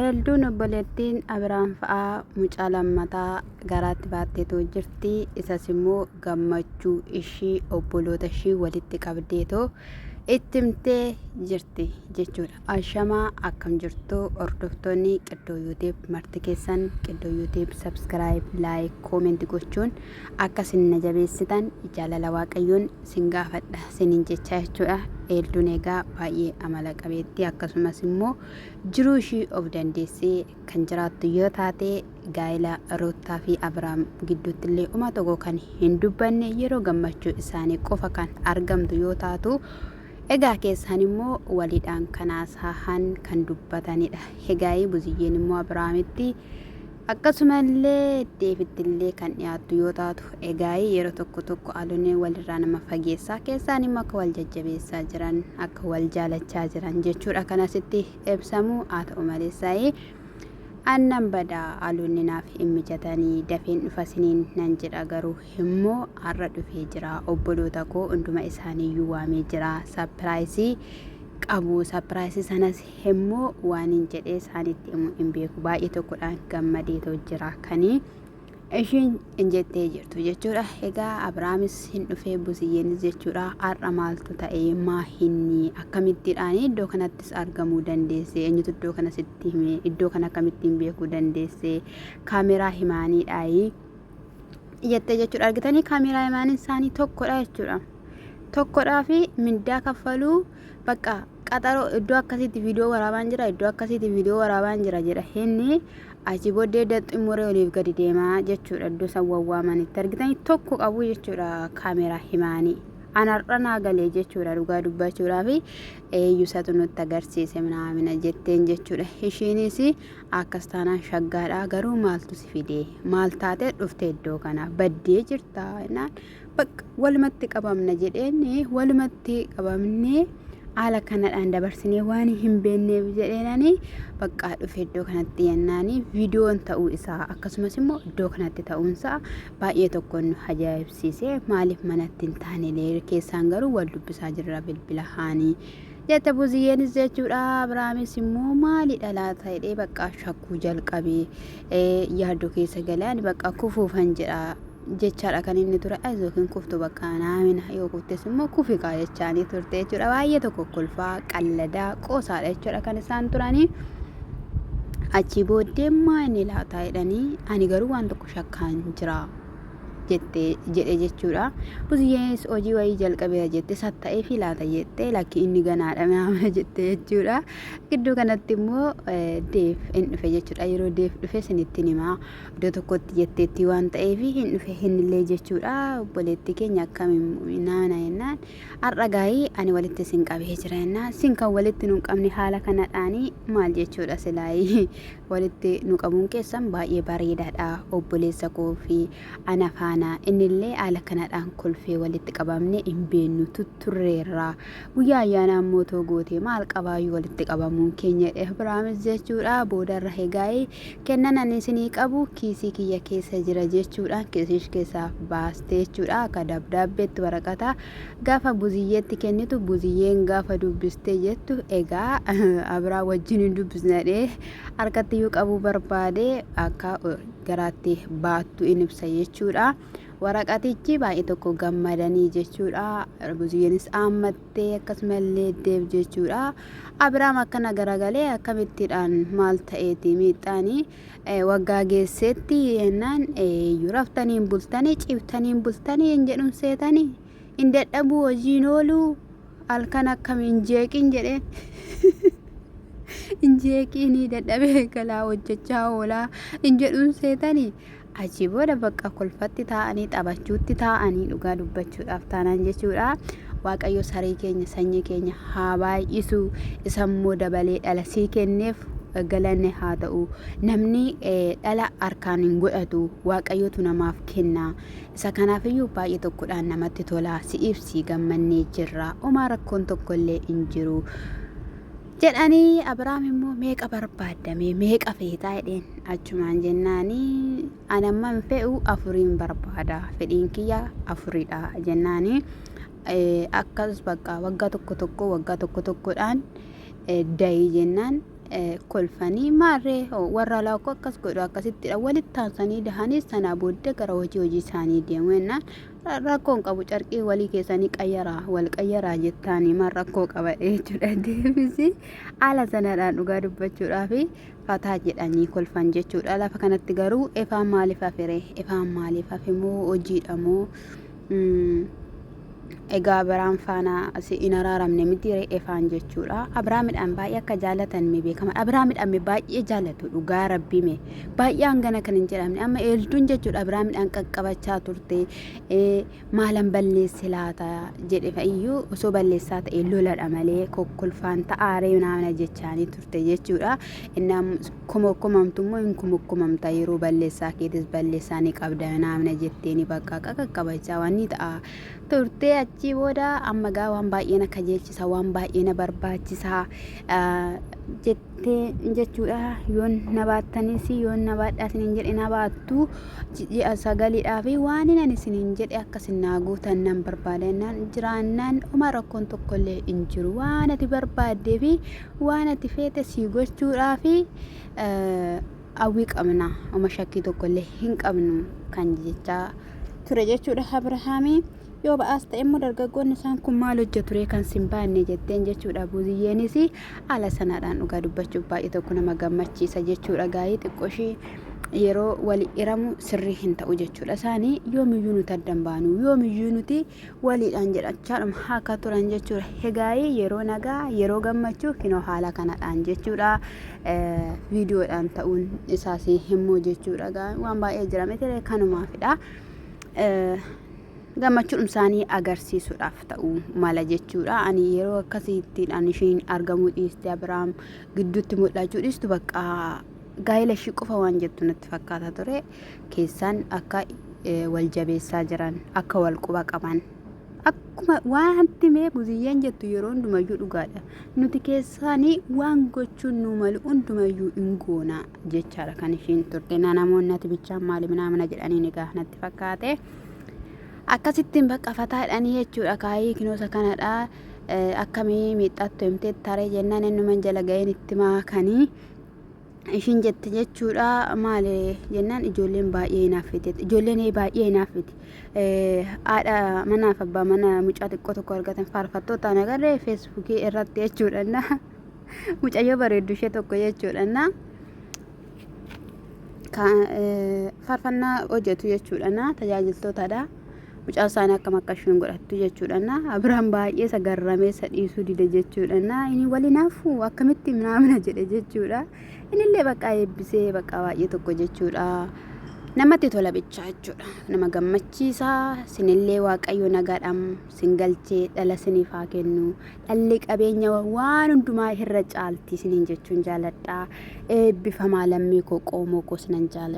Eelduun obboleettiin Abiraam fa'aa mucaa lammataa garaatti baatteetoo jirti. Isas immoo gammachuu ishii obboloota ishii walitti qabdeetoo itti himtee jirti jechuudha. Ashamaa akkam jirtu hordoftoonni Qiddoo YouTube marti keessan Qiddoo YouTube subscribe, like, comment gochuun akka isin na jabeessitan jaalala Waaqayyoon sin gaafadha sinin jechaa jechuudha. Eelduun egaa baay'ee amala qabeettii akkasumas immoo jiruu ishii of dandeessee kan jiraattu yoo taate gaa'ela Ruuttaa fi Abrahaam gidduutti illee uma tokko kan hin dubbanne yeroo gammachuu isaanii qofa kan argamtu yoo taatu egaa keessaan immoo waliidhaan kan haasa'an kan dubbatanidha. Egaa Buziyyeen immoo Abrahaamitti Akkasuma illee Deevitti illee kan dhiyaattu yoo taatu, egaayii yeroo tokko tokko alonee walirraa nama fageessaa keessaan immoo akka wal jajjabeessaa jiran, akka wal jaalachaa jiran jechuudha kan asitti ibsamu. Haa ta'u maleessaayii annan badaa alonni naaf hin mijatanii dafeen dhufa siniin nan jedha garuu immoo har'a dhufee jira obboloota koo hunduma isaaniiyyuu waamee jira sapiraayisii qabu sapiraayisii sanas Hemmoo waanin jedhee isaanitti himu hin beeku. Baay'ee tokkodhaan gammadeetoo jira kanii ishiin hin jettee jirtu jechuudha. Egaa Abiraamis hin dhufee Buziyyeenis jechuudha. Har'a maaltu ta'ee maa hinni akkamittiidhaan iddoo kanattis argamuu dandeesse? Eenyutu iddoo kana sitti hime? Iddoo kana akkamittiin beekuu dandeesse? Kaameraa himaaniidhaayi jettee jechuudha. Argitanii kaameraa himaaniin isaanii tokkodha jechuudha. Tokkodhaa fi mindaa kaffaluu bakka qaxaroo iddoo akkasiitti viidiyoo waraabaan jira iddoo akkasiitti viidiyoo waraabaan jira jedha inni achi booddee xumuree oliif gadi deemaa jechuudha iddoo san wawwaamanitti argitanii tokko qabu jechuudha kaameraa himaanii an har'a naa galee jechuudha dhugaa dubbachuudhaa fi eeyyusatu nutti agarsiise minaamina jetteen jechuudha ishiinis akkas taanaan shaggaadha garuu maaltu si fide maal taatee dhufte iddoo kana baddee jirta jennaan Bakka walumatti qabamna jedheen walumatti qabamnee haala kanadhaan dabarsinee waan hin beekneef jedheenani bakka dhufe iddoo kanatti yennaani viidiyoon ta'uu isaa akkasumas immoo iddoo kanatti ta'uunsaa baay'ee tokkoon nu ajaa'ibsiise maaliif manatti hin taane keessaan garuu wal dubbisaa jirra bilbila haanii jette buziyyeenis jechuudha Abiraamis immoo maalidha laata jedhee bakka shakkuu jalqabee yaaddoo keessa galee ani bakka kufuufan jedha jechaadha kan inni ture ayizoo hin kuftu bakka naamina yoo kuftes immoo kufi kaa jechaanii turte jechuudha baay'ee tokko kolfaa qalladaa qoosaadha jechuudha kan isaan turanii achii booddee maa inni laataa jedhanii ani garuu waan tokko shakkaan jira jette jedhe jechuudha buziyyeenis hojii wayii jalqabeera jette satta'ee fi laata jette lakki inni ganaadha naamina jette jechuudha gidduu kanatti immoo deef hin dhufe jechuudha yeroo deef dhufe sinittiin himaa iddoo tokkotti jetteetti waan ta'eef hin dhufe hinillee jechuudha obboleetti keenya akkamiin naana jennaan har'a gaa'ii ani walitti isin qabee jira jennaan sin kan walitti nu qabne haala kanadhaanii maal jechuudha silaayii walitti nu qabuun keessan baay'ee bareedaadha obboleessa koo fi ana faana innillee haala kanadhaan kolfee walitti qabamne hin beennu tutturreerra guyyaa ayyaanaa immoo too gootee maal qabaayyuu walitti qabamuun keenya jedhe Abiraamis jechuudha boodarra egaa'ii Kennan ani isinii qabu kiisii kiyya keessa jira jechuudhaan kiisiish keessaa baaste jechuudha. Akka dabdaabbeetti waraqata gaafa buziyyeetti kennitu buziyyeen gaafa dubbistee jettu egaa abiraa wajjin hin dubbisna jedhee harkatti iyyuu qabuu barbaade akka garaatti baattu in ibsa jechuudha. Waraqatichi baay'ee tokko gammadanii jechuudha. Buziyyeenis aammattee akkasumallee deeb jechuudha. Abiraam akkana garagalee akkamittiidhaan maal ta'eeti miixxaanii waggaa geesseetti jennaan eeyyuu raftaniin bultanii ciiftaniin bultanii hin jedhun seetanii hin dadhabuu hojiin ooluu halkan akkam hin jeeqin jedheen. Hin jeeqiinii dadhabee galaa hojjechaa oolaa hin jedhuun seetanii. Achii booda bakka kolfatti taa'anii taphachuutti taa'anii dhugaa dubbachuudhaaf taanaan jechuudha. Waaqayyo sarii keenya sanyii keenya haa baay'isu isa immoo dabalee dhala sii kenneef galanni haa ta'u. Namni dhala harkaan hin godhatu Waaqayyotu namaaf kenna. Isa kanaafiyyuu baay'ee tokkodhaan namatti tola si'iif sii gammannee jirra. Homaa rakkoon tokkollee hin jiru. Jedhanii Abiraam immoo meeqa barbaaddame meeqa feetaa jedheen achumaan jennaanii ani amma hin fe'u afuriin barbaada fedhiin kiyya afuridha jennaanii akkas bakka waggaa tokko tokko waggaa tokko tokkodhaan dayi jennaan Kolfanii maarree warra alaa akkoo akkas godhu akkasittidha walitti aansanii dahanii sanaa booddee gara hojii hojii isaanii deemu jennaan rakkoo hin qabu carqii walii keessanii qayyaraa wal qayyaraa jettaanii maal rakkoo qaba jechuudha deebisi haala sanadhaan dhugaa dubbachuudhaaf fataa jedhanii kolfan jechuudha lafa kanatti garuu efaan maaliif hafere efaan maaliif hafe moo hojiidha moo Egaa Abiraam faana si hin araaramne miti ree Efaan jechuudha. Abiraamidhaan baay'ee akka jaalatan mee beekama. Abiraamidhaan mee baay'ee jaalatu dhugaa rabbii mee baay'ee hangana kan hin jedhamne amma eeltuun jechuudha Abiraamidhaan qaqqabachaa turte maalan balleesse laata jedhe fa'iyyuu osoo balleessaa ta'e loladha malee kokkolfaan ta'aaree naana jechaanii turte jechuudha. Innaan komokkomamtu immoo hin komokkomamta yeroo balleessaa keetis balleessaa ni qabda naamna jetteeni bakka qaqqabachaa waan ni ta'a turtee achii booda amma gaa waan baay'ee na kajeelchisa waan baay'ee na barbaachisa jettee jechuudha yoon na baattanis yoon na baadhaa isiniin jedhe na baattu ji'a sagalidhaa fi waan ani isiniin jedhe akka isin naa guutan nan barbaada jennaan jiraannaan dhuma rakkoon tokkollee hin jiru waan ati barbaaddee fi waan ati feete sii gochuudhaa fi hawwii qabna oma shakkii tokkollee hin qabnu kan jechaa ture jechuudha Abrahaamii. Yoo ba'aas ta'e immoo dargaggoonni isaan kun maal hojjetu ree kan sin baanne jetteen jechuudha Buziyyeenis haala sanaadhaan dhugaa dubbachuuf baay'ee tokko nama gammachiisa jechuudha gaa'ii xiqqooshii yeroo wali iramu sirrii hin ta'u jechuudha isaanii yoomiyyuu nuti addan baanu yoomiyyuu nuti waliidhaan jedhachaadhuma akka turan jechuudha egaa'ii yeroo nagaa yeroo gammachuu kinoo haala kanadhaan jechuudha viidiyoodhaan ta'uun isaas himmoo jechuudha waan baay'ee jira miti kanumaafidha. Gammachuudhum isaanii agarsiisuudhaaf ta'uu mala jechuudha. Ani yeroo akkasiittiidhaan ishiin argamuu dhiiste Abiraam gidduutti mul'achuu dhiistu bakka gaa'ela ishii qofa waan jettu natti fakkaata ture. Keessaan akka wal jabeessaa jiran akka wal quba qaban akkuma wanti mee buziyyeen jettu yeroo hundumayyuu dhugaadha. Nuti keessaanii waan gochuun nu malu hundumayyuu hin goona jechaadha kan ishiin turte. Na namoonni ati bichaan maali minaamina jedhanii ni gaa natti fakkaate. Akkasittiin bakka fataa jedhanii jechuudha kaayii kinoosa kanadha. Akkamii miixxattu himtee taree jennaan innuman jala ga'een itti maakanii. Ishiin jette jechuudha maali jennaan ijoolleen baay'ee hinaaffite ijoolleen baay'ee hinaaffite haadha manaaf abbaa mana mucaa xiqqoo tokko argatan faarfattoota agarree feesbuukii irratti jechuudha mucayyoo bareeddu ishee tokko jechuudha faarfannaa hojjetu jechuudha tajaajiltootadha. Mucaa isaanii akkam akka isheen godhattu jechuudha. Abiraan baay'ee isa garramee isa dhiisuu dide jechuudha. Inni waliin hafu akkamitti minaamina jedhe jechuudha. Innillee bakka eebbisee bakka baay'ee tokko jechuudha. Namatti tola bichaa jechuudha. Nama gammachiisa. Sinillee Waaqayyo nagaadhaan sin galchee dhala siniif haa kennu. Dhalli qabeenya waan hundumaa irra caalti siniin jechuun jaaladha. Eebbifamaa lammii koo qoomoo koo sinan jaaladha.